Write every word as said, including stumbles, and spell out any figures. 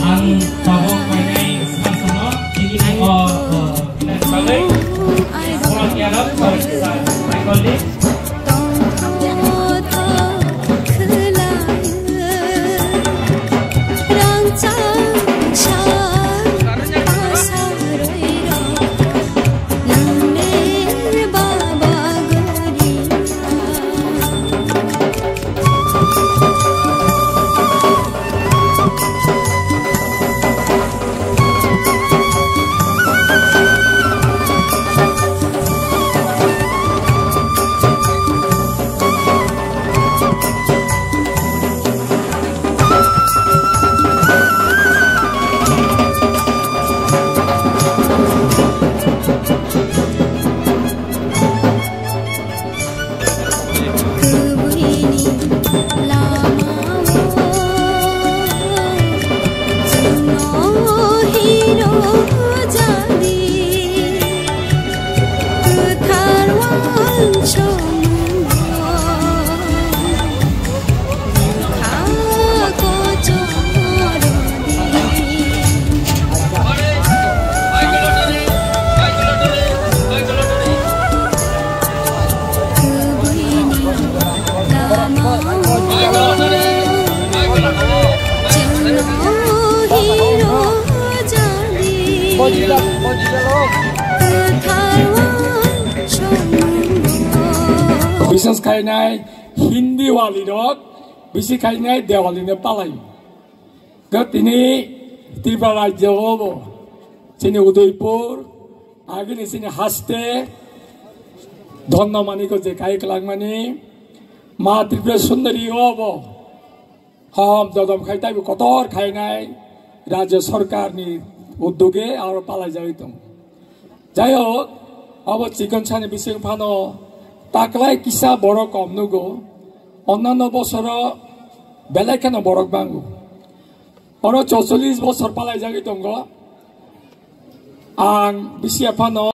Ang tabok painai sasono, ini o, o, bagwi, orang tiarap, orang tiarap, my colleague. Biswas khainai Hindi wali rok bisi khainai Diwali no palai. Ga tini Tripura rajyo obo, chini Udaipur, agini chini haste, Dhanna Manik o je kai kwlangmani, Ma Tripura Sundari obo, hom dodom khai taibo kotor khainai rajyo sarkar ni uddoge aro palai jagwi tongo. Jai hok, abo chikon sani bising phano taklai kisa borok kom nugo, onnanno bosoro belai kheno borok bango. Oro chocholish bosor palai jagwi tongo. Ang bisi phano